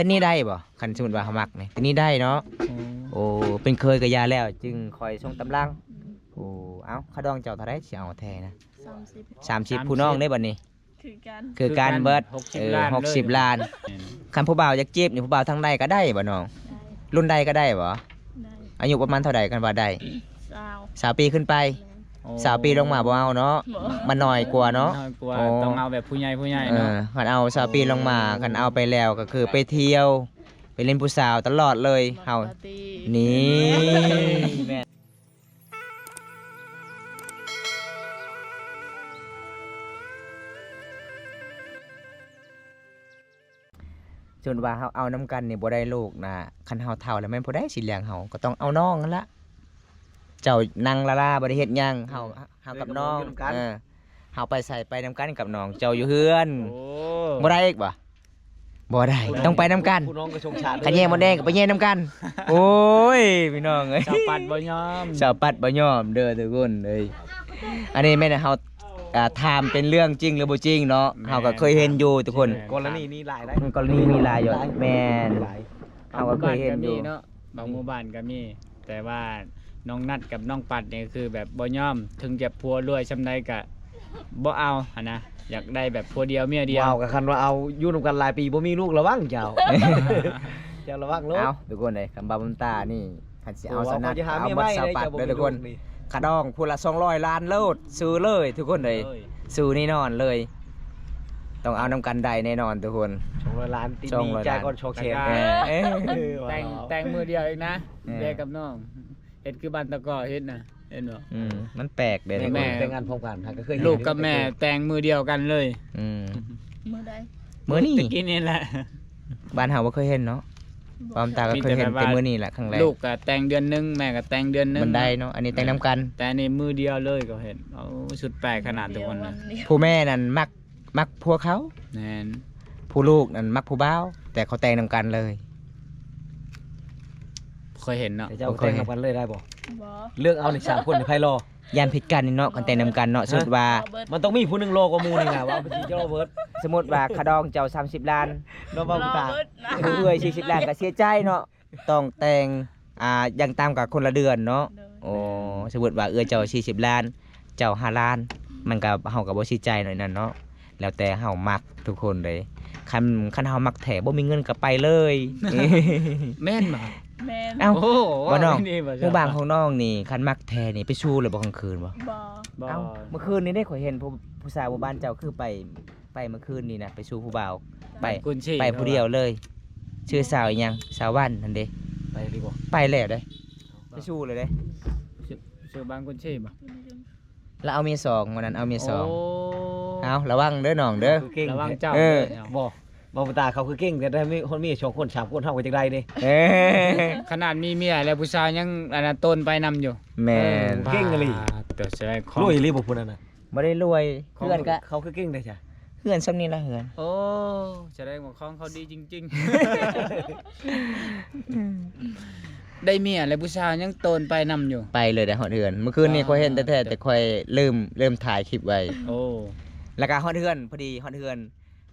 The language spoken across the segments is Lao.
ອັນນີ້ໄດ້ບໍ່? ຄັນສົມມຸດວ່າເຮົາມັກນີ້ ຕົວນີ້ໄດ້ເນາະ. ໂອ້ ເປັນເຂີຍກໍຢ່າແລ້ວ ຈຶ່ງຄ່ອຍສົ່ງຕາມຫຼັງ. ໂອ້ ເອົ້າ ຄ່າດອງເຈົ້າເທົ່າໃດ ຊິເອົາແທ້ນະ? ສາມສິບ ສາມສິບ ຜູ້ນ້ອງເດ້ບັດນີ້ ຄືກັນ ຄືກັນເບິດ ຫົກສິບ ເອີ ລ້ານ ຫົກສິບ ເລີຍ ລ້ານ. ແມ່ນ ຄັນຜູ້ບ່າວຢາກຈີບນີ້ ຜູ້ບ່າວທາງໃດກໍໄດ້ບໍ່ນ້ອງ? ໄດ້ ລຸ້ນໃດກໍໄດ້ບໍ່? ໄດ້ ອາຍຸປະມານເທົ່າໃດຄັນວ່າໄດ້? ຊາວ ຊາວປີຂຶ້ນໄປ. ແມ່ນ ໂອ້ ຊາວປີລົງມາບໍ່ເອົາເນາະ ບໍ່ ມັນໜ້ອຍກວ່າເນາະ. ມັນໜ້ອຍກວ່າ ໂອ້ ຕ້ອງເອົາແບບຜູ້ໃຫຍ່ ຜູ້ໃຫຍ່ເນາະ. ເອີ ຄັນເອົາຊາວປີລົງມາ ໂອ້ ຄັນເອົາໄປແລ້ວກໍຄືໄປທ່ຽວ ໄປຫຼິ້ນຜູ້ສາວຕະຫຼອດເລີຍເຮົາ. ນີ້ ແມ່ນ ສົມມຸດວ່າເຮົາເອົານຳກັນນີ້ບໍ່ໄດ້ລູກນະ ຄັນເຮົາເຖົ້າແລ້ວແມ່ນຜູ້ໃດຊິລ້ຽງເຮົາ? ກໍຕ້ອງເອົານ້ອງຫັ້ນລະ. ເຈົ້ານັ່ງລາໆ ບໍ່ໄດ້ເຮັດຫຍັງ ເຮົາ ເຮົາກັບນ້ອງ ເອີ ເຮົາໄປໃສໄປນຳກັນກັບນ້ອງ ເຈົ້າຢູ່ເຮືອນ. ໂອ້ ບໍ່ໄດ້ອີກບໍ່? ບໍ່ໄດ້ ບໍ່ໄດ້ ຕ້ອງໄປນຳກັນ ຜູ້ນ້ອງກໍສົງສານ ຄັນແຍ່ມດແດງກໍໄປແຍ່ນຳກັນ. ໂອ້ຍ ພີ່ນ້ອງເອີຍ ສາວປັດບໍ່ຍອມ ສາວປັດບໍ່ຍອມເດີທຸກຄົນເອີຍ. ອັນນີ້ແມ່ນເຮົາ ອ່າ ຖາມເປັນເລື່ອງຈິງຫຼືບໍ່ຈິງເນາະ. ແມ່ນ ເຮົາກໍເຄີຍເຫັນຢູ່ທຸກຄົນ ແມ່ນ ກໍລະນີນີ້ຫຼາຍໄດ໋ ກໍລະນີນີ້ຫຼາຍຢູ່. ຫຼາຍ ແມ່ນ ຫຼາຍ ເຮົາກໍເຄີຍເຫັນຢູ່ ບາງໝູ່ບ້ານກໍມີເນາະ ບາງໝູ່ບ້ານກໍມີ ແຕ່ວ່ານ້ອງນັດກັບນ້ອງປັດນີ້ຄືແບບບໍ່ຍອມ ເຖິງຈະຜົວລວຍສ່ຳໃດກໍບໍ່ເອົາຫັ້ນນະ ຢາກໄດ້ແບບຜົວດຽວເມຍດຽວ. ວ້າວ ກໍຄັນວ່າເອົາຢູ່ນຳກັນຫຼາຍປີ ບໍ່ມີລູກລະວັງເຈົ້າ ເຈົ້າລະວັງໂລດ. ເອົ້າ ທຸກຄົນເອີຍ ຄຳວ່າບຸນຕານີ້ ຄັນຊິເອົາສະໜັດ ເອົາໝົດສາວປັດເດີທຸກຄົນ. ຄ່າດອງຜູ້ລະສອງຮ້ອຍລ້ານໂລດ ຊື້ເລີຍທຸກຄົນເອີຍ ຊື້ແນ່ນອນເລີຍ. ຕ້ອງເອົານຳກັນໄດ້ແນ່ນອນທຸກຄົນ ສອງຮ້ອຍລ້ານ ຕິດໜີ້ຈ່າຍກ່ອນສອງແສນ. ເອີ ແຕ່ງ ແຕ່ງມື້ດຽວອີກນະ ເອີ ແຍກກັບນ້ອງ ເຮັດຄືບ້ານຕະກໍເຮັດນະ ເຫັນບໍ່? ອືມ ມັນແປກເດ້ ແມ່ ແມ່ ແຕ່ງງານພ້ອມກັນ ຫາກໍເຄີຍເຫັນ ລູກກັບແມ່ແຕ່ງມື້ດຽວກັນເລີຍ. ອືມ ມື້ໃດ? ມື້ນີ້ ຕະກີ້ນີ້ແຫຼະ. ບ້ານເຮົາບໍ່ເຄີຍເຫັນເນາະ ບໍ່ເຄີຍ ປ້ອມຕາກໍເຄີຍເຫັນແຕ່ມື້ນີ້ແຫຼະ ຄັ້ງແລກ. ລູກກໍແຕ່ງເດືອນໜຶ່ງ ແມ່ກໍແຕ່ງເດືອນໜຶ່ງ ມັນໄດ້ເນາະ ອັນນີ້ແຕ່ງນຳກັນ ແຕ່ອັນນີ້ມື້ດຽວເລີຍກໍເຫັນ. ໂອ້ ຊຸດແປກຂະໜາດທຸກຄົນນະ. ຜູ້ແມ່ນັ້ນມັກ ມັກຜົວເຂົາ ແມ່ນ ຜູ້ລູກນັ້ນມັກຜູ້ບ່າວ ແຕ່ເຂົາແຕ່ງນຳກັນເລີຍ. ບໍ່ເຄີຍເຫັນເນາະ ແຕ່ເຈົ້າ ບໍ່ເຄີຍເຫັນ ແຕ່ງນຳກັນເລີຍໄດ້ບໍ່? ບໍ່ ເລືອກເອົານີ້ສາມຄົນໃຜຫຼໍ່? ຢ້ານຜິດກັນນີ້ເນາະ ຄັນແຕ່ງນຳກັນເນາະ. ສົມມຸດວ່າ ມັນຕ້ອງມີຜູ້ໜຶ່ງຫຼໍ່ກວ່າໝູ່ນີ້ນະ ວ່າເປັນເຈົ້າເບິດ. ສົມມຸດວ່າຄ່າດອງເຈົ້າສາມສິບລ້ານ ລະວັງຕາ ເອື້ອຍສີ່ສິບລ້ານກໍເສຍໃຈເນາະ. ຕ້ອງແຕ່ງ ອ່າ ຢ່າງຕ່ຳກໍຄົນລະເດືອນເນາະ. ໂດຍ ໂອ້ ສົມມຸດວ່າເອື້ອຍເຈົ້າສີ່ສິບລ້ານ ເຈົ້າຫ້າລ້ານ ມັນກໍ ເຮົາກໍບໍ່ເສຍໃຈໜ້ອຍນັ້ນເນາະ. ແລ້ວແຕ່ເຮົາມັກທຸກຄົນເດ້. ຄັນ ຄັນເຮົາມັກແທ້ ບໍ່ມີເງິນກໍໄປເລີຍ. ແມ່ນບໍ່? ແມ່ນ. ເອົ້າ ໂອ້ ວ່ານ້ອງ ເວົ້າດີໆ ໝູ່ບ້ານຂອງນ້ອງນີ້ ຄັນມັກແທ້ນີ້ ໄປຊູ້ແລ້ວບໍ່ກາງຄືນບໍ່? ບໍ່ ບໍ່. ເອົ້າ ມື້ຄືນນີ້ເດ້ ຂ້ອຍເຫັນຜູ້ ຜູ້ສາວໝູ່ບ້ານເຈົ້າຄືໄປ ໄປມື້ຄືນນີ້ນະ ໄປສູ່ຜູ້ບ່າວ ໄປ ໄປຜູ້ດຽວເລີຍ. ຊື່ສາວອີ່ຫຍັງ? ສາວວັນຫັ້ນເດ້. ໄປແລ້ວເດ້ ໄປສູ່ເລີຍເດ້. ຊື່ ຊື່ບາງກຸນເຊບໍ່? ລະເອົາເມຍສອງ ມື້ນັ້ນເອົາເມຍສອງ. ໂອ້ ເອົາ ລະວັງເດີນ້ອງເດີ ລະວັງເຈົ້າ. ເອີ ບໍ່ ບໍ່ຕາ ເຂົາຄືເກັ່ງ ແຕ່ໄດ້ມີຄົນ ມີສອງຄົນສາມຄົນ ເຮົາກໍຈັກໄດ້ເດ້. ເອີ ຂະໜາດມີເມຍແລ້ວ ຜູ້ສາວຍັງອັນນັ້ນ ໂຕນໄປນຳຢູ່. ແມ່ນ. ເອີ ເກັ່ງອີ່ຫຼີ. ແຕ່ສະແດງຄວາມ ລວຍອີ່ຫຼີບໍ່ຜູ້ນັ້ນນະ? ບໍ່ໄດ້ລວຍ ເຮືອນກະ ເຂົາຄືເກັ່ງແທ້ຊະ. ເຮືອນຊ່ຳນີ້ລະເຮືອນ. ໂອ້ ສະແດງວ່າຂອງເຂົາດີຈິງໆ. ໄດ້ເມຍແລ້ວ ຜູ້ສາວຍັງໂຕນໄປນຳຢູ່. ໄປເລີຍໄດ້ຮອດເຮືອນ. ມື້ຄືນນີ້ຂ້ອຍເຫັນແທ້ໆ ແຕ່ຂ້ອຍລືມ ລືມຖ່າຍຄລິບໄວ້. ໂອ້ ແລ້ວກະຮອດເຮືອນ ພໍດີຮອດເຮືອນ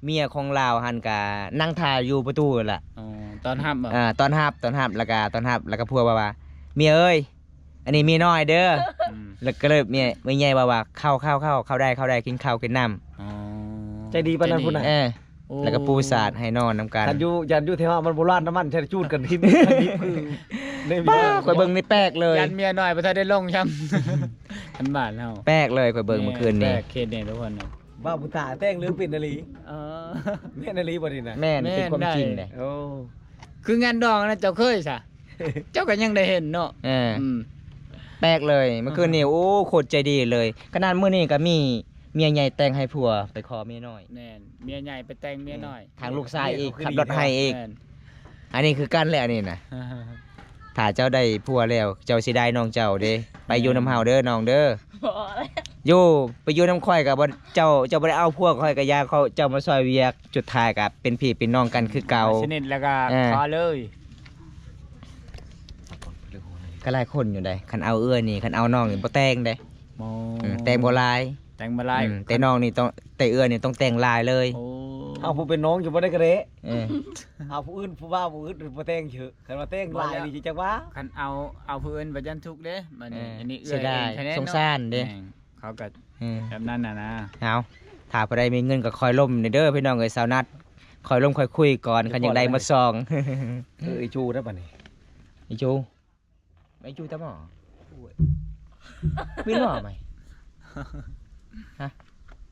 ເມຍຂອງລາວຫັ້ນກະນັ່ງຖ້າຢູ່ປະຕູຫັ້ນລະ. ອໍ ຕ້ອນຮັບບໍ່? ເອີ ຕ້ອນຮັບ ຕ້ອນຮັບ ແລ້ວກະຕ້ອນຮັບ ແລ້ວກະຜົວວ່າ ເມຍເອີຍ ອັນນີ້ເມຍນ້ອຍເດີ. ອືມ ແລ້ວກໍເລີຍເມຍ ເມຍໃຫຍ່ວ່າ ວ່າ ເຂົ້າ ເຂົ້າ ເຂົ້າ ເຂົ້າໄດ້ ເຂົ້າໄດ້ ກິນເຂົ້າກິນນ້ຳ. ອໍ ໃຈດີປານນັ້ນພຸ້ນນະ. ເອີ ແລ້ວກໍປູສາດໃຫ້ນອນນຳກັນ. ຄັນຢູ່ ຢ້ານຢູ່ແຖວເຮົາມັນບໍ່ລາດນ້ຳມັນ ໃຊ້ຈູດກັນທິ້ມ ດິບຄື ປ້າ ຂ້ອຍເບິ່ງນີ້ແປກເລີຍ. ຢ້ານເມຍນ້ອຍບໍ່ທັນໄດ້ລົງຊ້ຳ ອັນບ້ານເຮົາ. ແປກເລີຍ ຂ້ອຍເບິ່ງມື້ຄືນນີ້ ແປກເຂດນີ້ທຸກຄົນ. ບ່າວບຸນຕາແຕ່ງເລື່ອງເປັນອີ່ຫຼີ. ເອີ ແມ່ນອີ່ຫຼີບໍ່ນີ້ນະ? ແມ່ນ ເປັນຄວາມຈິງເດ້. ໂອ້ ຄືງານດອງນະ ເຈົ້າເຄີຍຊະ? ເຈົ້າກໍຍັງໄດ້ເຫັນເນາະ. ເອີ ອືມ ແປກເລີຍ ມື້ຄືນນີ້. ໂອ້ ໂຄດໃຈດີເລີຍ. ຂະໜາດມື້ນີ້ກໍມີເມຍໃຫຍ່ແຕ່ງໃຫ້ຜົວ ໄປຂໍເມຍນ້ອຍ. ແມ່ນ ເມຍໃຫຍ່ໄປແຕ່ງເມຍນ້ອຍ. ທາງລູກຊາຍອີກ ແມ່ນ ຂັບລົດໃຫ້ອີກ. ແມ່ນ ອັນນີ້ຄືກັນແຫຼະ ອັນນີ້ນະ. ຖ້າເຈົ້າໄດ້ຜົວແລ້ວ ເຈົ້າຊິໄດ້ນ້ອງເຈົ້າເດ້. ໄປຢູ່ນຳເຮົາເດີນ້ອງເດີ. ບໍ່ແລ້ວ ຢູ່ ໄປຢູ່ນຳຂ້ອຍກໍບໍ່ ເຈົ້າ ເຈົ້າບໍ່ໄດ້ເອົາຜົວ ຂ້ອຍກໍຢ່າ ເຂົາ ເຈົ້າມາຊ່ອຍວຽກ ສຸດທ້າຍກໍເປັນພີ່ເປັນນ້ອງກັນຄືເກົ່າ. ສະໜິດແລ້ວກໍ ເອີ ຂໍເລີຍ. ກໍຫຼາຍຄົນຢູ່ໃດ໋ ຄັນເອົາເອື້ອຍນີ້ ຄັນເອົານ້ອງນີ້ບໍ່ແຕ່ງເດ້. ໂອ້ ອືມ ແຕ່ງບໍ່ຫຼາຍ ແຕ່ງບໍ່ຫຼາຍ. ອືມ ແຕ່ນ້ອງນີ້ຕ້ອງ ແຕ່ເອື້ອຍນີ້ຕ້ອງແຕ່ງຫຼາຍເລີຍ. ໂອ້ ເອົາຜູ້ເປັນນ້ອງຢູ່ບໍ່ໄດ້ກະເດ. ເອີ ເອົາຜູ້ອື່ນ ຜູ້ບ່າວຜູ້ອື່ນບໍ່ແຕ່ງເທື່ອ. ຄັນວ່າແຕ່ງຫຼາຍນີ້ຊິຈັກວ່າ. ຄັນເອົາ ເອົາຜູ້ອື່ນບັດຢ້ານທຸກເດ້. ບັດນີ້ ເອີ ອັນນີ້ເອື້ອຍເອງ ສະແໜ ເນາະ ເສຍດາຍ ສົງສານເດ້. ແມ່ນ ເຂົາກໍ ເອີ ແບບນັ້ນນະນະ. ເອົາ ຖ້າຜູ້ໃດມີເງິນກໍຄ່ອຍລົມເດີພີ່ນ້ອງເອີຍ ສາວນັດ. ຄ່ອຍລົມຄ່ອຍຄຸຍກ່ອນ ຄັນຢາກໄດ້ໝົດຊອງ. ເອີ ອີຈູໄດ້ປານນີ້ ອີຈູ. ໄອ້ຈູຕາໝໍ. ໂອ້ຍ ມີຫຼໍໃໝ່? ຮະ?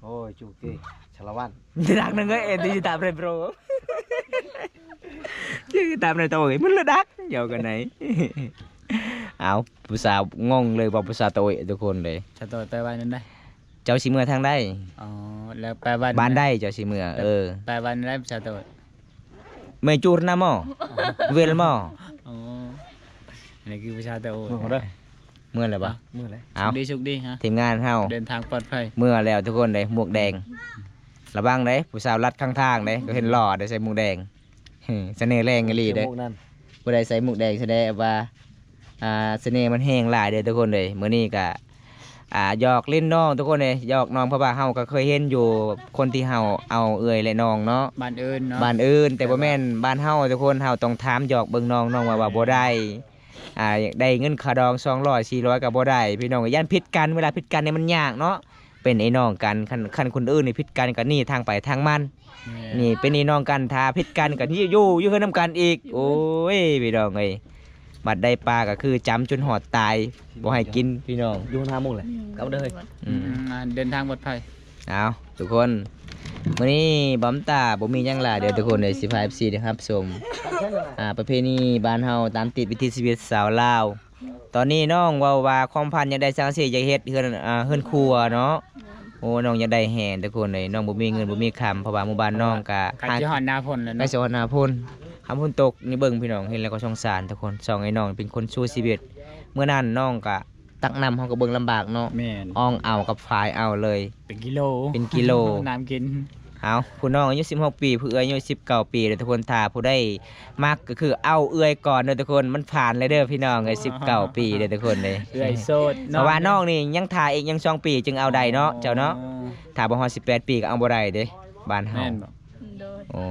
ໂອ້ຍ ຈູເກ ສາລະວັນ ດັກໜຶ່ງເອີຍ ເອັນດີຕາມເຣໂບຣ ຈື່ຕາມໃນໂຕເອີຍ ມັນລະດັກ ຢອກກັນໄດ. ເອົາ ຜູ້ສາວງົງເລີຍວ່າຜູ້ສາວໂຕເອຍ ທຸກຄົນເລີຍ. ສາວໂຕເອຍ ໄປບ້ານນັ້ນໄດ໋. ເຈົ້າຊິເມືອທາງໃດ? ອໍ ແລ້ວໄປບ້ານ ບ້ານໃດເຈົ້າຊິເມືອ? ເອີ ໄປບ້ານໃດສາໂຕດ? ແມ່ຈູນນະໝໍ ເວລໝໍ. ອໍ ອັນນີ້ຄືຜູ້ສາວໂຕດ. ເມືອແລ້ວບໍ່? ເມືອແລ້ວ. ເອົາ ໂຊກດີ ໂຊກດີຮະ ທີມງານເຮົາ ເດີນທາງປອດໄພ. ເມືອແລ້ວທຸກຄົນເດ້ ໝວກແດງ ລະວັງເດ້ ຜູ້ສາວລັດຂ້າງທາງເດ້ ກໍເຫັນຫຼໍ່ເດ້ ໃສ່ໝວກແດງ. ສະເໜ່ແຮງອີ່ຫຼີເດ້ ຜູ້ໃດໃສ່ໝວກແດງສະແດງວ່າ ອ່າ ສະເໜ່ມັນແຮງຫຼາຍເດີທຸກຄົນເດີ. ມື້ນີ້ກະ ອ່າ ຢອກຫຼິ້ນນ້ອງທຸກຄົນເດ້ ຢອກນ້ອງ ເພາະວ່າເຮົາກໍເຄີຍເຫັນຢູ່ ຄົນທີ່ເຮົາເອົາເອື້ອຍ ແລະ ນ້ອງເນາະ ບ້ານອື່ນເນາະ ບ້ານອື່ນ ແຕ່ບໍ່ແມ່ນບ້ານເຮົາທຸກຄົນ. ເຮົາຕ້ອງຖາມຢອກເບິ່ງນ້ອງ ນ້ອງວ່າ ວ່າບໍ່ໄດ້ ອ່າ ຢາກໄດ້ເງິນຄ່າດອງສອງຮ້ອຍ ສີ່ຮ້ອຍກໍບໍ່ໄດ້ ພີ່ນ້ອງ. ຢ້ານຜິດກັນ ເວລາຜິດກັນນີ້ມັນຍາກເນາະ ເປັນໄອ້ນ້ອງກັນ. ຄັນ ຄັນຄົນອື່ນນີ້ຜິດກັນກໍໜີທາງໄປທາງມັນ. ແມ່ນ ນີ້ເປັນພີ່ນ້ອງກັນ ຖ້າຜິດກັນກໍຢູ່ ຢູ່ເຮືອນນຳກັນອີກ. ໂອ້ຍ ພີ່ນ້ອງເອີຍ ບັດໄດ້ປາກໍຄືຈຳຈົນຮອດຕາຍ ບໍ່ໃຫ້ກິນ ພີ່ນ້ອງ. ຢູ່ນຳໝູ່ແຫຼະ ກັບເດີ. ອືມ ອືມ ອ່າ ເດີນທາງປອດໄພ. ເອົາ ທຸກຄົນ ມື້ນີ້ບອມຕາບໍ່ມີຫຍັງຫຼາຍເດີທຸກຄົນເດີ ຊິພາເອັຟຊີໄດ້ຮັບຊົມ ອ່າ ປະເພນີບ້ານເຮົາ ຕາມຕິດວິຖີຊີວິດຊາວລາວ. ຕອນນີ້ນ້ອງເວົ້າວ່າຄວາມຝັນຢາກໄດ້ສັງກະສີ ຢາກເຮັດເຮືອນ ອ່າ ເຮືອນຄົວເນາະ. ໂອ້ ນ້ອງຢາກໄດ້ແຮງທຸກຄົນເອີຍ ນ້ອງບໍ່ມີເງິນບໍ່ມີຄຳ ເພາະວ່າໝູ່ບ້ານນ້ອງກະ ໃກ້ຊິຮອດໜ້າຝົນແລ້ວເນາະ ໃກ້ຊິຮອດໜ້າຝົນ. ຄັນຝົນຕົກນີ້ເບິ່ງພີ່ນ້ອງ ເຫັນແລ້ວກໍສົງສານທຸກຄົນ. ສອງໄອ້ນ້ອງເປັນຄົນສູ້ຊີວິດ ເມື່ອນັ້ນນ້ອງກະຕັກນ້ຳ ເຮົາກໍເບິ່ງລຳບາກເນາະ. ແມ່ນ ອ່ອງເອົາກັບຝາຍເອົາເລີຍ ເປັນກິໂລ ເປັນກິໂລ ນ້ຳກິນ. ເອົາ ຜູ້ນ້ອງອາຍຸສິບຫົກປີ ຜູ້ເອື້ອຍອາຍຸສິບເກົ້າປີເດີທຸກຄົນ. ຖ້າຜູ້ໃດມັກກໍຄືເອົາເອື້ອຍກ່ອນເດີທຸກຄົນ ມັນຜ່ານແລ້ວເດີພີ່ນ້ອງເອີຍ. ສິບເກົ້າປີເດີທຸກຄົນເດ້ ເອື້ອຍໂສດເນາະ ເພາະວ່ານ້ອງນີ້ຍັງຖ້າອີກຍັງສອງປີຈຶ່ງເອົາໄດ້ເນາະ ເຈົ້າເນາະ. ຖ້າບໍ່ຮອດສິບແປດປີກໍເອົາບໍ່ໄດ້ເດ້ ບ້ານເຮົາ. ແມ່ນບໍ່? ໂດຍ. ໂອ້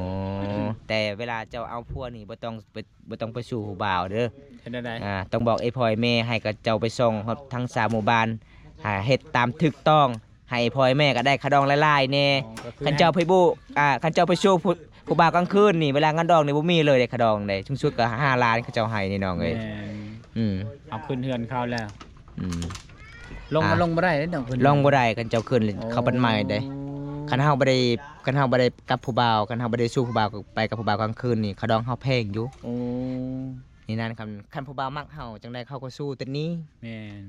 ແຕ່ເວລາເຈົ້າເອົາຜົວນີ້ບໍ່ຕ້ອງໄປ ບໍ່ຕ້ອງໄປສູ່ຜູ້ບ່າວເດີ. ເຮັດແນວໃດ? ອ່າ ຕ້ອງບອກໄອ້ພໍ່ໄອ້ແມ່ໃຫ້ເຂົາເຈົ້າໄປສົ່ງຮອດທັງຊາວໝູ່ບ້ານ ອ່າ ເຮັດຕາມຖືກຕ້ອງ ໃຫ້ພໍ່ໃຫ້ແມ່ກໍໄດ້ຄ່າດອງຫຼາຍໆແດ່. ອໍ ກໍຄື ຄັນເຈົ້າໄປບຸ ອ່າ ຄັນເຈົ້າໄປສູ່ຜູ້ ຜູ້ບ່າວກາງຄືນນີ້ ເວລາງານດອງນີ້ບໍ່ມີເລີຍເດ້ຄ່າດອງເດ້. ສູງສຸດກໍຫ້າລ້ານເຂົາເຈົ້າໃຫ້ນີ້ນ້ອງເອີຍ. ແມ່ນ ອືມ ເອົາຂຶ້ນເຮືອນເຂົາແລ້ວ. ອືມ ລົງ ອ່າ ລົງບໍ່ໄດ້ເດ້ນ້ອງ ຂຶ້ນ ລົງບໍ່ໄດ້ ຄັນເຈົ້າຂຶ້ນ ໂອ້ ເຂົາປັດໃໝເດ້. ຄັນເຮົາບໍ່ໄດ້ ຄັນເຮົາບໍ່ໄດ້ກັບຜູ້ບ່າວ ຄັນເຮົາບໍ່ໄດ້ສູ່ຜູ້ບ່າວ ໄປກັບຜູ້ບ່າວກາງຄືນນີ້ ຄ່າດອງເຮົາແພງຢູ່. ໂອ້ ນີ້ນັ້ນ ຄັນ ຄັນຜູ້ບ່າວມັກເຮົາ ຈັ່ງໃດເຂົາກໍສູ້ຕິດໜີ້. ແມ່ນ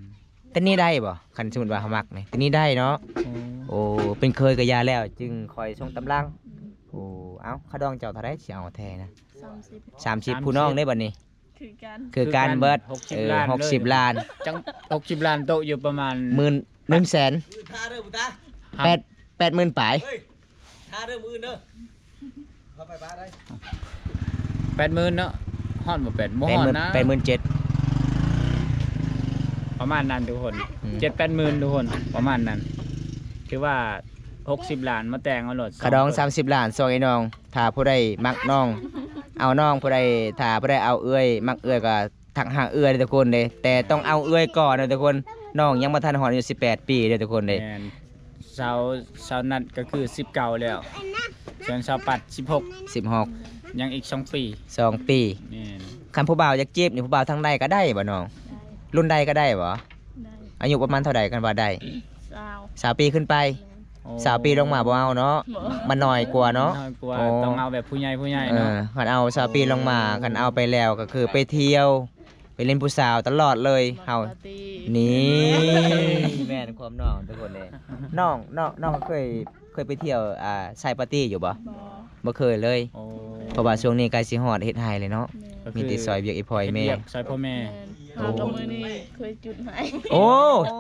ຕິດໜີ້ໄດ້ບໍ່? ຄັນສົມມຸດວ່າເຮົາມັກນີ້ ຕິດໜີ້ໄດ້ເນາະ. ໂອ້ ໂອ້ ເປັນເຂີຍກໍຢ່າແລ້ວ ຈຶ່ງຄ່ອຍສົ່ງຕາມຫຼັງ. ໂອ້ ເອົ້າ ຄ່າດອງເຈົ້າເທົ່າໃດ ຊິເອົາແທ້ນະ? ສາມສິບ ສາມສິບ ຜູ້ນ້ອງເດ້ບັດນີ້. ຄືກັນ ຄືກັນເບິດ ຫົກສິບລ້ານ ເອີ ຫົກສິບລ້ານ. ຈັ່ງ ຫົກສິບລ້ານ ໂຕະຢູ່ປະມານ ໝື່ນ ໜຶ່ງແສນ ແປດ ແປດໝື່ນປາຍ. ຖ້າເດີມື້ອື່ນເດີ ເຮົາໄປບ້ານໄດ້ ແປດໝື່ນເນາະ. ຮອດບໍ່ ແປດ ບໍ່ຮອດນະ ແປດໝື່ນ ແປດໝື່ນເຈັດ ປະມານນັ້ນທຸກຄົນ. ອືມ ເຈັດແປດໝື່ນທຸກຄົນ ປະມານນັ້ນ. ຄືວ່າຫົກສິບລ້ານ ມາແຕ່ງເອົາໂລດ ຄ່າດອງສາມສິບລ້ານ ສອງໄອ້ນ້ອງ. ຖ້າຜູ້ໃດມັກນ້ອງ ເອົານ້ອງ ຜູ້ໃດ ຖ້າຜູ້ໃດເອົາເອື້ອຍ ມັກເອື້ອຍກໍ ທັກຫາເອື້ອຍເດີທຸກຄົນເດ້ ແຕ່ຕ້ອງເອົາເອື້ອຍກ່ອນເດີທຸກຄົນ. ນ້ອງຍັງບໍ່ທັນຮອດອາຍຸສິບແປດປີເດີທຸກຄົນເດ້. ແມ່ນ ສາວ ສາວນັດກໍຄືສິບເກົ້າແລ້ວ ສ່ວນສາວປັດສິບຫົກ ສິບຫົກ ຍັງອີກສອງປີ ສອງປີ. ແມ່ນ ຄັນຜູ້ບ່າວຢາກຈີບນີ້ ຜູ້ບ່າວທາງໃດກໍໄດ້ບໍ່ນ້ອງ? ໄດ້ ລຸ້ນໃດກໍໄດ້ບໍ່? ໄດ້ ອາຍຸປະມານເທົ່າໃດຄັນວ່າໄດ້? ຊາວ ຊາວປີຂຶ້ນໄປ. ແມ່ນ ໂອ້ ຊາວປີລົງມາບໍ່ເອົາເນາະ ບໍ່ ມັນໜ້ອຍກວ່າເນາະ. ມັນໜ້ອຍກວ່າ ໂອ້ ຕ້ອງເອົາແບບຜູ້ໃຫຍ່ ຜູ້ໃຫຍ່ເນາະ. ເອີ ຄັນເອົາຊາວປີລົງມາ ໂອ້ ຄັນເອົາໄປແລ້ວກໍຄືໄປທ່ຽວ ໄປຫຼິ້ນຜູ້ສາວຕະຫຼອດເລີຍເຮົາ. ປາຕີ້ ນີ້ ແມ່ນຄວາມນ້ອງທຸກຄົນເດ້. ນ້ອງ ນ້ອງ ນ້ອງເຄີຍ ເຄີຍໄປທ່ຽວ ອ່າ ສາຍປາຕີ້ຢູ່ບໍ່? ບໍ່ ບໍ່ເຄີຍເລີຍ. ໂອ້ ເພາະວ່າຊ່ວງນີ້ໃກ້ຊິຮອດເຮັດໄຮ່ແລ້ວເນາະ. ແມ່ນ ມີແຕ່ຊ່ອຍວຽກອີ່ພໍ່ອີ່ແມ່ ເຮັດວຽກຊ່ອຍພໍ່ແມ່. ແມ່ນ ໂອ້ ຫາກັບມື້ນີ້ເຄີຍຈຸດໄຮ່. ໂອ້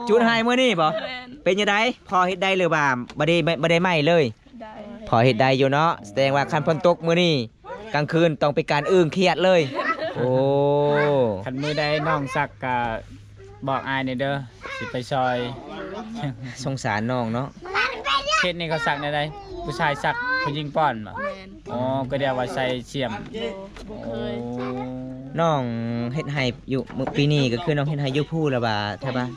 ຈຸດໄຮ່ມື້ນີ້ບໍ່? ແມ່ນ ເປັນຈັ່ງໃດ? ພໍເຮັດໄດ້ຫຼືວ່າບໍ່ໄດ້ ບໍ່ໄດ້ໄໝ້ເລີຍ? ໄດ້ ພໍເຮັດໄດ້ຢູ່ເນາະ. ສະແດງວ່າຄັນຝົນຕົກມື້ນີ້ ກາງຄືນຕ້ອງເປັນການອຶ້ງຄຽດເລີຍ. ໂອ້ ຄັນມື້ໃດນ້ອງສັກກະບອກອ້າຍແດ່ເດີ ຊິໄປຊ່ອຍ. ສົງສານນ້ອງເນາະ. ເຂດນີ້ເຂົາສັກແນວໃດ? ຜູ້ຊາຍສັກ ຜູ້ຍິງປ້ອນບໍ່? ແມ່ນ. ອໍ ກໍດຽວວ່າໃສ່ສຽມ. ບໍ່ ບໍ່ເຄີຍ. ອໍ ນ້ອງເຮັດໄຮ່ຢູ່ ມື້ປີນີ້ກໍຄືນ້ອງເຮັດໄຮ່ຢູ່ພູລະວ່າ ແຖວບ້ານ?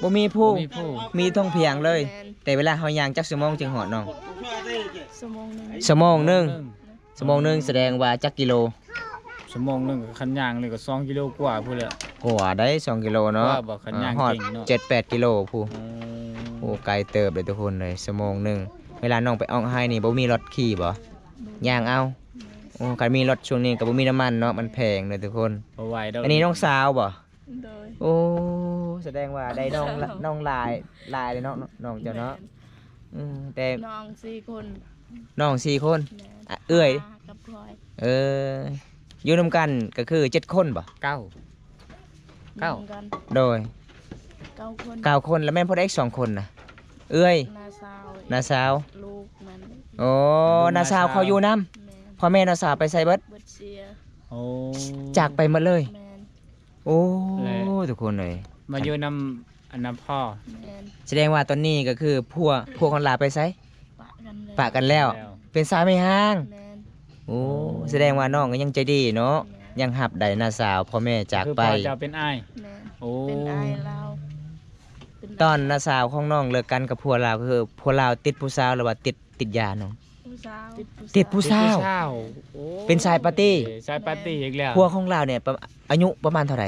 ບໍ່ມີພູ. ບໍ່ມີພູ. ບໍ່ມີພູ. ມີທົ່ງພຽງເລີຍ. ແມ່ນ. ແຕ່ເວລາເຮົາຍ່າງຈັກຊົ່ວໂມງຈຶ່ງຮອດນ້ອງ? ຊົ່ວໂມງໜຶ່ງ. ຊົ່ວໂມງໜຶ່ງ. ຊົ່ວໂມງໜຶ່ງສະແດງວ່າຈັກກິໂລ? ຊົ່ວໂມງໜຶ່ງຄັນຍ່າງນີ້ກໍສອງກິໂລກວ່າພຸ້ນແຫຼະ. ກວ່າໄດ໋ ສອງກິໂລເນາະ. ວ່າບໍ່ ຄັນຍ່າງເກັ່ງເນາະ. ເອີ ຮອດເຈັດແປດກິໂລພຸ້ນ. ໂອ້ ໂອ້ ໄກເຕີບເລີຍທຸກຄົນເລີຍ. ຊົ່ວໂມງໜຶ່ງ ເວລານ້ອງໄປອອກໄຮ່ນີ້ບໍ່ມີລົດຂີ່ບໍ່? ຍ່າງເອົາ. ໂອ້ ຄັນມີລົດຊ່ວງນີ້ກໍບໍ່ມີນ້ຳມັນເນາະ ມັນແພງເດີທຸກຄົນ. ບໍ່ໄຫວດອກ. ອັນນີ້ນ້ອງສາວບໍ່? ໂດຍ. ໂອ້ ສະແດງວ່າໄດ້ນ້ອງ ນ້ອງຫຼາຍ ຫຼາຍເລີຍເນາະ ນ້ອງເຈົ້າເນາະ. ແມ່ນ. ອືມ ແຕ່ນ້ອງສີ່ຄົນ. ນ້ອງສີ່ຄົນ. ແມ່ນ. ອະ ເອື້ອຍ ກັບຂ້ອຍ. ເອີ ຢູ່ນຳກັນກໍຄືເຈັດຄົນບໍ່? ເກົ້າ. ເກົ້າ. ຢູ່ນຳກັນ. ໂດຍ. ເກົ້າຄົນ. ເກົ້າຄົນ ແລ້ວແມ່ນຜູ້ໃດອີກສອງຄົນນະ? ເອື້ອຍ. ນ້າສາວ. ນ້າສາວ. ລູກມັນ. ໂອ້ ນ້າສາວເຂົາຢູ່ນຳ. ແມ່ນ. ພໍ່ແມ່ນ້າສາວໄປໃສເບິດ? ເບິດເສຍ. ໂອ້ ຈາກໄປໝົດເລີຍ. ແມ່ນ. ໂອ້ ແລະ ທຸກຄົນເອີຍ ມາຢູ່ນຳ ອັນນຳພໍ່. ແມ່ນ. ສະແດງວ່າຕອນນີ້ກໍຄືຜົວ ຜົວຂອງຫຼາໄປໃສ? ປະກັນແລ້ວ. ປະກັນແລ້ວ. ແລ້ວ ເປັນສາວແມ່ຮ້າງ. ແມ່ນ. ໂອ້ ສະແດງວ່ານ້ອງກໍຍັງໃຈດີເນາະ. ແມ່ນ. ຍັງຮັບໄດ້ນ້າສາວ ພໍ່ແມ່ຈາກໄປ. ຄືພໍ່ເຈົ້າເປັນອ້າຍ. ແມ່ນ. ໂອ້ ເປັນອ້າຍລາວ. ເປັນ ຕອນນ້າສາວຂອງນ້ອງເລີກກັນກັບຜົວລາວ ກໍຄືຜົວລາວຕິດຜູ້ສາວ ຫຼືວ່າຕິດ ຕິດຢານ້ອງ? ຜູ້ສາວ. ຕິດຜູ້ສາວ. ຕິດຜູ້ສາວ. ໂອ້ ເປັນສາຍປາຕີ້. ສາຍປາຕີ້ອີກແລ້ວ. ແມ່ນ. ຜົວຂອງລາວນີ້ປະ ອາຍຸປະມານເທົ່າໃດ?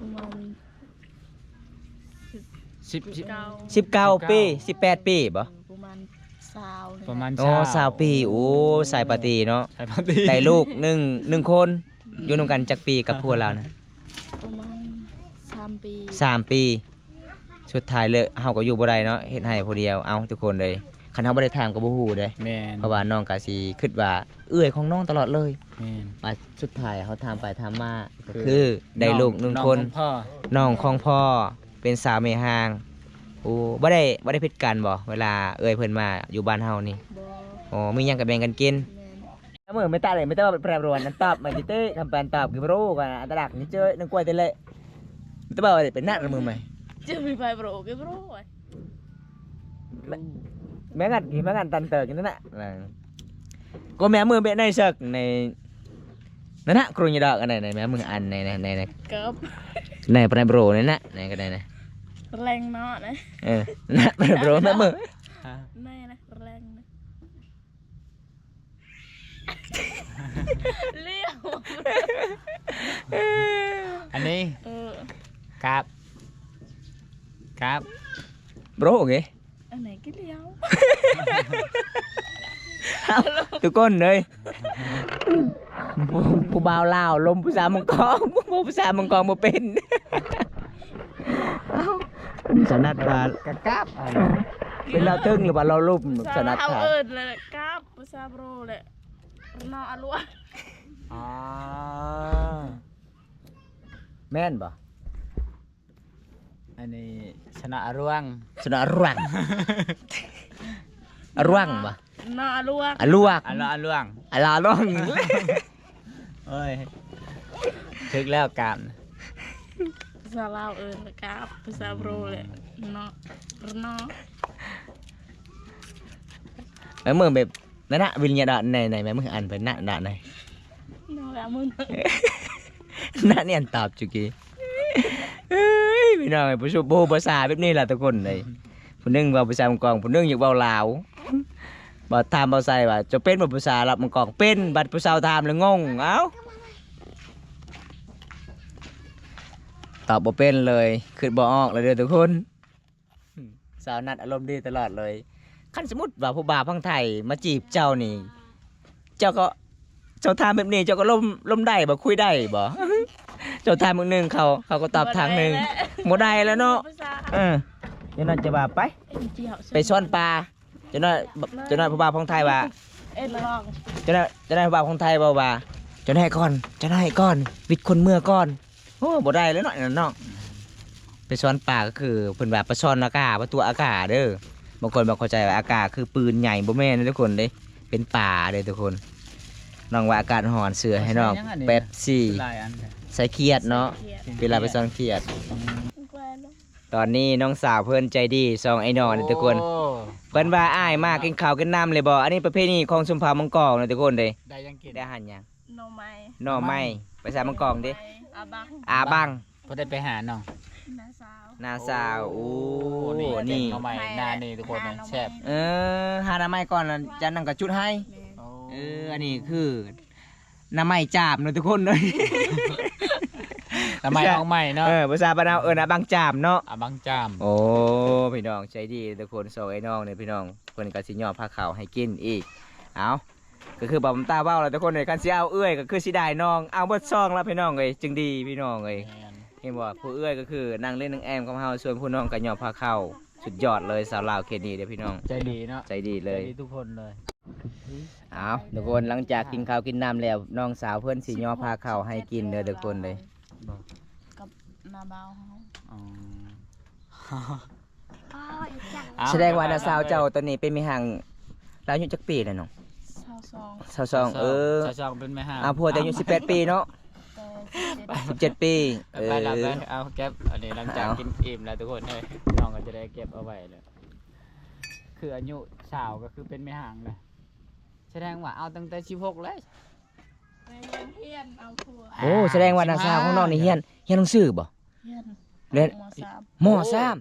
ປະມານສິບ ສິບເກົ້າ. ສິບເກົ້າປີ ສິບແປດປີບໍ່? ປະມານຊາວ. ປະມານຊາວ. ອໍ ຊາວປີ. ໂອ້ ສາຍປາຕີ້ເນາະ. ສາຍປາຕີ້. ໄດ້ລູກໜຶ່ງ ໜຶ່ງຄົນ. ຢູ່ນຳກັນຈັກປີກັບຜົວລາວນະ? ປະມານສາມປີ. ສາມປີ. ສຸດທ້າຍເລີກ ເຮົາກໍຢູ່ບໍ່ໄດ້ເນາະ ເຮັດໄຮ່ຜູ້ດຽວ. ເອົ້າ ທຸກຄົນເອີຍ ຄັນເຮົາບໍ່ໄດ້ຖາມກໍບໍ່ຮູ້ເດ້. ແມ່ນ. ເພາະວ່ານ້ອງກໍຊິຄິດວ່າເອື້ອຍຂອງນ້ອງຕະຫຼອດເລີຍ. ແມ່ນ. ວ່າສຸດທ້າຍເຮົາຖາມໄປຖາມມາ ກໍຄື ຄືໄດ້ລູກໜຶ່ງຄົນ ນ້ອງຂອງພໍ່ ເປັນສາວແມ່ຮ້າງ. ໂອ້ ບໍ່ໄດ້ ບໍ່ໄດ້ຜິດກັນບໍ່ ເວລາເອື້ອຍເພິ່ນມາຢູ່ບ້ານເຮົານີ້? ບໍ່. ອໍ ມີຫຍັງກໍແບ່ງກັນກິນ. ແມ່ນ. ເມື່ອ ແມ່ຕາເລີຍ ແມ່ຕາວ່າແປບໂຣ ອັນນັ້ນຕອບມາຕິເຕະ ຄຳແປນຕອບກິໂຣກວ່າອັນຕະດັກນີ້ເຈີໜຶ່ງກວຍເຕເລະ ແມ່ຕາວ່າເປັນນັກລະມືໃໝ່ ຈະມີໄປໂຣກິໂຣ ແມ່ ແມ່ງັດ ແມ່ງັດຕັນເຕີກິນນັ້ນນະ ກໍແມ່ມືເບະໃນເສິກໃນນັ້ນນະ ຄຣູຍດອກອັນໃດໃນແມ່ມືອັນໃນໃນໃນ ກັບ ໃນປະໄນໂຣນັ້ນນະ ໃນກໍໄດ້ນະ ແລງເນາະນະ ເອີ ນະປະໄນໂຣແມ່ມື ໃນນະແລງນະ ລ້ຽວ ອັນນີ້ ເອີ ກາບ ກາບ ໂບຣ ໂອເຄ ອັນນີ້ກິນລ້ຽວ ທຸກຄົນເອີຍ ຜູ້ ຜູ້ບ່າວລາວລົມຜູ້ສາວມັງກອງ ຜູ້ສາວມັງກອງບໍ່ເປັນ ສະໜັດວ່າ ກະກາບ ເປັນລາວເທິງ ຫຼືວ່າລາວລຸ່ມ ສະໜັດ ເຮົາເອີ້ນແລ້ວກາບ ພາສາໂບຣແຫຼະ ເນາະ ອາລວງ ອໍ ແມ່ນບໍ່? ອັນນີ້ ສະເນາະ ອາລວງ ສະເນາະ ອາລວງ ອາລວງບໍ່? ເນາະ ອາລວງ ອາລວງ ອາລວງ ອາລວງ ອາລວງ ໂອ້ຍ ຖືກແລ້ວກາບ ພາສາລາວເອີ້ນກາບ ພາສາໂບຣແຫຼະ ເນາະ ເນາະ ແມ່ນເບິ່ງແບບນັ້ນນະ ວິນຍາດອນ ໃນ ໃນແມ່ນເບິ່ງອັນເພິ່ນນະ ນະ ໃນ ເນາະ ລະມຶງ ນະ ນີ້ອັນຕອບຈຸກີ ເອີຍ ພີ່ນ້ອງເອີຍ ຜູ້ຊຸບ ບໍ່ຮູ້ພາສາແບບນີ້ລະທຸກຄົນເອີຍ ຜູ້ໜຶ່ງເວົ້າພາສາມັງກອງ ຜູ້ໜຶ່ງຢາກເວົ້າລາວ ບໍ່ຖາມບໍ່ໃສ່ວ່າ ເຈົ້າເປັນບໍ່ພາສາລາວມັງກອງ? ເປັນ ບັດຜູ້ສາວຖາມແລ້ວງົງ ເອົ້າ ຕອບບໍ່ເປັນເລີຍ ຄິດບໍ່ອອກເລີຍເດີທຸກຄົນ ສາວນັດອາລົມດີຕະຫຼອດເລີຍ ຄັນສົມມຸດວ່າຜູ້ບ່າວຝັ່ງໄທມາຈີບເຈົ້ານີ້ ເຈົ້າກໍ ເຈົ້າຖາມແບບນີ້ ເຈົ້າກໍລົມ ລົມໄດ້ບໍ່? ຄຸຍໄດ້ບໍ່? ເຈົ້າຖາມມື້ໜຶ່ງ ເຂົາ ເຂົາກໍຕອບທາງໜຶ່ງ ບໍ່ໄດ້ແລ້ວເນາະ ເອີ ຈັ່ງນັ້ນຈະວ່າໄປ ໄປຊ້ອນປາ ຈັກໜ້ອຍ ຈັກໜ້ອຍຜູ້ບ່າວຝັ່ງໄທວ່າ ເອີ ລອງ ຈັກໜ້ອຍ ຈັກໜ້ອຍຜູ້ບ່າວຝັ່ງໄທເວົ້າວ່າ ເຈົ້ານາຍກ່ອນ ເຈົ້ານາຍກ່ອນ ວິດຄົນເມືອກ່ອນ ໂອ້ ບໍ່ໄດ້ແລ້ວເນາະ ນັ້ນເນາະ ໄປຊ້ອນປາ ກໍຄືເພິ່ນວ່າໄປຊ້ອນອາກາ ບໍ່ຕົວະອາກາເດີ ບາງຄົນບໍ່ເຂົ້າໃຈວ່າອາກາຄືປືນໃຫຍ່ ບໍ່ແມ່ນເດີທຸກຄົນເດ້ ເປັນປາເດີທຸກຄົນ ນ້ອງວ່າອາກາດຮ້ອນ ເສື້ອໃຫ້ນ້ອງ ເປັບຊີ ໃສ່ຂຽດເນາະ ເວລາໄປຊ້ອນຂຽດ. ຕອນນີ້ນ້ອງສາວເພິ່ນໃຈດີ ສອງໄອ້ນ້ອງນີ້ທຸກຄົນ ໂອ້ ເພິ່ນວ່າ ອ້າຍ ມາກິນເຂົ້າກິນນ້ຳເລີຍບໍ່? ອັນນີ້ປະເພນີຂອງຊົນເຜົ່າມັງກອງນະທຸກຄົນເດ້. ໄດ້ຫຍັງກິນ? ໄດ້ອາຫານຫຍັງ? ໜໍ່ໄມ້ ໜໍ່ໄມ້ ພາສາມັງກອງເດ້? ອາບັງ ອາບັງ. ເພິ່ນໄດ້ໄປຫານ້ອງ ນ້າສາວ ນ້າສາວ. ໂອ້ ໂອ້ ນີ້ ນີ້ ໜໍ່ໄມ້ນານີ້ທຸກຄົນ ຫາໜໍ່ໄມ້ ແຊບ. ເອີ ຫາໜໍ່ໄມ້ກ່ອນ ຈາກນັ້ນກໍຈຸດໄຮ່. ແມ່ນ ໂອ້ ເອີ ອັນນີ້ຄືໜໍ່ໄມ້ຈາມເນາະທຸກຄົນເນາະ ໜໍ່ໄມ້ອອກໃໝ່ເນາະ. ເອີ ພາສາບ້ານເຮົາເອີ້ນອາບັງຈາມເນາະ ອາບັງຈາມ. ໂອ້ ພີ່ນ້ອງໃຈດີທຸກຄົນ ສອງໄອ້ນ້ອງນີ້ພີ່ນ້ອງ ເພິ່ນກໍຊິຍໍພາເຂົ້າໃຫ້ກິນອີກ. ເອົ້າ ກໍຄືບ່າວບຸນຕາເວົ້າແຫຼະທຸກຄົນເອີຍ ຄັນຊິເອົາເອື້ອຍກໍຄືຊິໄດ້ນ້ອງ ເອົາເບິດຊອງລະພີ່ນ້ອງເອີຍ ຈຶ່ງດີພີ່ນ້ອງເອີຍ. ແມ່ນ ເຫັນບໍ່ ຜູ້ເອື້ອຍກໍຄືນາງເລນນາງແອມຂອງເຮົາ ສ່ວນຜູ້ນ້ອງກໍຍໍພາເຂົ້າ. ສຸດຍອດເລີຍ ສາວລາວເຂດນີ້ເດີພີ່ນ້ອງ ໃຈດີເນາະ ໃຈດີເລີຍ ໃຈດີທຸກຄົນເລີຍ. ເອົາ ທຸກຄົນ ຫຼັງຈາກກິນເຂົ້າກິນນ້ຳແລ້ວ ນ້ອງສາວເພິ່ນຊິຍໍພາເຂົ້າໃຫ້ກິນເດີທຸກຄົນເດີ ກັບນ້າບ່າວເຮົາ. ອໍ ສະແດງວ່ານ້າສາວເຈົ້າຕອນນີ້ເປັນແມ່ຮ້າງ ລາວອາຍຸຈັກປີແລ້ວນ້ອງ? ຊາວສອງ ຊາວສອງ. ເອີ ຊາວສອງເປັນແມ່ຮ້າງ. ອາ ຜົວເຈົ້າອາຍຸສິບແປດປີເນາະ ສິບເຈັດປີ. ເອີ ໄປລະໄປ ເອົາເກັບ ອັນນີ້ຫຼັງຈາກກິນອີ່ມແລ້ວທຸກຄົນເອີຍ ນ້ອງກໍຈະໄດ້ເກັບເອົາໄວ້ແລ້ວ ຄືອາຍຸຊາວກໍຄືເປັນແມ່ຮ້າງແລ້ວ ສະແດງວ່າເອົາຕັ້ງແຕ່ສິບຫົກແລ້ວ ແມ່ນຍັງຮຽນເອົາຜົວ. ໂອ້ ສະແດງວ່ານ້າສາວຂອງນ້ອງນີ້ຮຽນ ຮຽນໜັງສືບໍ່? ຮຽນ ຮຽນ ມໍສາມ ມໍສາມ.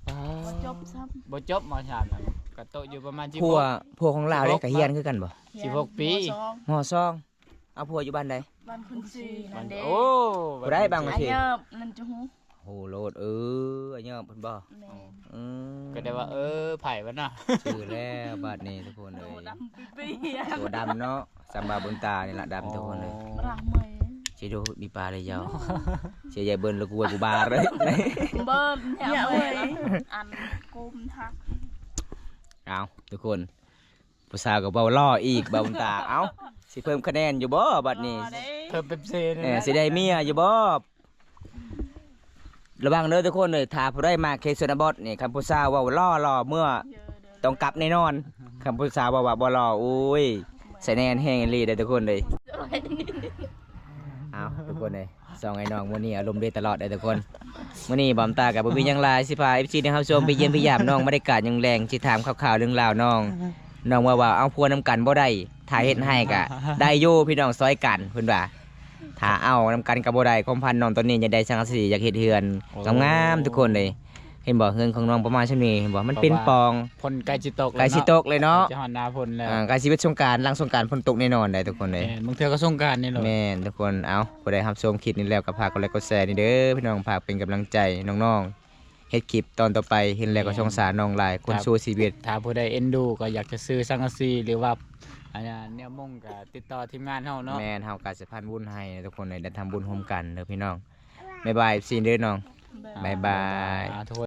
ອໍ ບໍ່ຈົບຊ້ຳ ບໍ່ຈົບມໍສາມນະ ກໍຕົກຢູ່ປະມານສິບຫົກ. ຜົວ ຜົວຂອງລາວເດ້ ສິບຫົກ ກໍຮຽນຄືກັນບໍ່? ສິບຫົກປີ ມໍສອງ ມໍສອງ. ເອົາຜົວຢູ່ບ້ານໃດ? ບ້ານຄົນຊີນັ້ນເດ້. ໂອ້ ຜູ້ໃດບ້ານຄົນຊີ? ອາເຍີບ ນັ້ນຈະຮູ້. ໂຫໂລດ ເອີ ອາເຍີບເພິ່ນບໍ່? ແມ່ນ ອືມ ກໍໄດ້ວ່າ ເອີ ໃຜວະນະ ຊື່ແລ້ວບາດນີ້ທຸກຄົນເອີຍ ໂຕດຳປີໆ ໂຕດຳເນາະ ສ່ຳບ່າວບຸນຕານີ້ລະດຳທຸກຄົນເອີຍ. ໂອ້ ລະເມຍ ຊິດູມີປາເລີຍເຈົ້າ ຊິໃຫຍ່ເບິ່ນລະກວຍກູບາເລີຍ ເບິ່ນ ຢ່າເວີຍ ອັນກຸມທັກ. ເອົາ ທຸກຄົນ ຜູ້ສາວກໍເວົ້າຫຼໍ່ອີກ ບ່າວບຸນຕາ. ເອົ້າ ຊິເພີ່ມຄະແນນຢູ່ບໍ່ບາດນີ້? ເພີ່ມເປັບຊີ ເອີ ຊິໄດ້ເມຍຢູ່ບໍ່? ລະວັງເດີທຸກຄົນເອີຍ ຖ້າຜູ້ໃດມາເຂດຊົນນະບົດນີ້ ຄັນຜູ້ສາວເວົ້າຫຼໍ່ໆ ເມືອຕ້ອງກັບແນ່ນອນ. ຄັນຜູ້ສາວເວົ້າວ່າບໍ່ຫຼໍ່ ໂອ້ຍ ໃສ່ແນນແຮງອີ່ຫຼີເດີທຸກຄົນເອີຍ. ເອົາ ທຸກຄົນເອີຍ ສອງໄອ້ນ້ອງມື້ນີ້ອາລົມດີຕະຫຼອດເດີທຸກຄົນ. ມື້ນີ້ບ່າວບຸນຕາກໍບໍ່ມີຫຍັງຫຼາຍ ຊິພາເອັຟຊີໄດ້ຮັບຊົມ ໄປຢ້ຽມໄປຢາມນ້ອງ ບັນຍາກາດຍາມແລງ ຊິຖາມຂ່າວໆເລື່ອງລາວນ້ອງ. ນ້ອງເວົ້າວ່າ ເອົາຜົວນຳກັນບໍ່ໄດ້ ຖ້າເຮັດໃຫ້ກໍໄດ້ຢູ່ ພີ່ນ້ອງຊ່ອຍກັນ ເພິ່ນວ່າ ຖ້າເອົານຳກັນກໍບໍ່ໄດ້. ຄວາມຝັນນ້ອງຕອນນີ້ຢາກໄດ້ສັງກະສີ ຢາກເຮັດເຮືອນ ໂອ້ ງາມໆ ທຸກຄົນເອີຍ. ເຫັນບໍ່ ເຮືອນຂອງນ້ອງປະມານຊ່ຳນີ້ ເຫັນບໍ່ ມັນເປັນປ່ອງ ເພາະວ່າຝົນໃກ້ຊິຕົກ ໃກ້ຊິຕົກເລີຍເນາະ ໃກ້ຊິຮອດໜ້າຝົນແລ້ວ ອ່າ ໃກ້ຊິເປັນສົງການ ຫຼັງສົງການຝົນຕົກແນ່ນອນໄດ໋ທຸກຄົນເອີຍ. ແມ່ນ ບາງເທື່ອກໍສົງການນີ້ໂລດ. ແມ່ນທຸກຄົນ. ເອົາ ຜູ້ໃດຮັບຊົມຄລິບນີ້ແລ້ວກໍຝາກກົດໄລກົດແຊນີ້ເດີພີ່ນ້ອງ ຝາກເປັນກຳລັງໃຈນ້ອງໆ ເຮັດຄລິບຕອນຕໍ່ໄປ ເຫັນແລ້ວກໍ ແມ່ນ ສົງສານນ້ອງຫຼາຍ ຄົນ ຄັບ ສູ້ຊີວິດ. ຖ້າຜູ້ໃດເອັນດູກໍຢາກຈະຊື້ສັງກະສີ ຫຼືວ່າ ອັນນັ້ນ ແນວມຸງກໍຕິດຕໍ່ທີມງານເຮົາເນາະ. ແມ່ນ ເຮົາກໍສະພານບຸນໃຫ້ທຸກຄົນໄດ້ທຳບຸນຮ່ວມກັນເດີພີ່ນ້ອງ. ບາຍບາຍ ເອັຟຊີ ເດີນ້ອງ ບາຍບາຍ ບາຍບາຍ. ອ່າ ທຸກຄົນ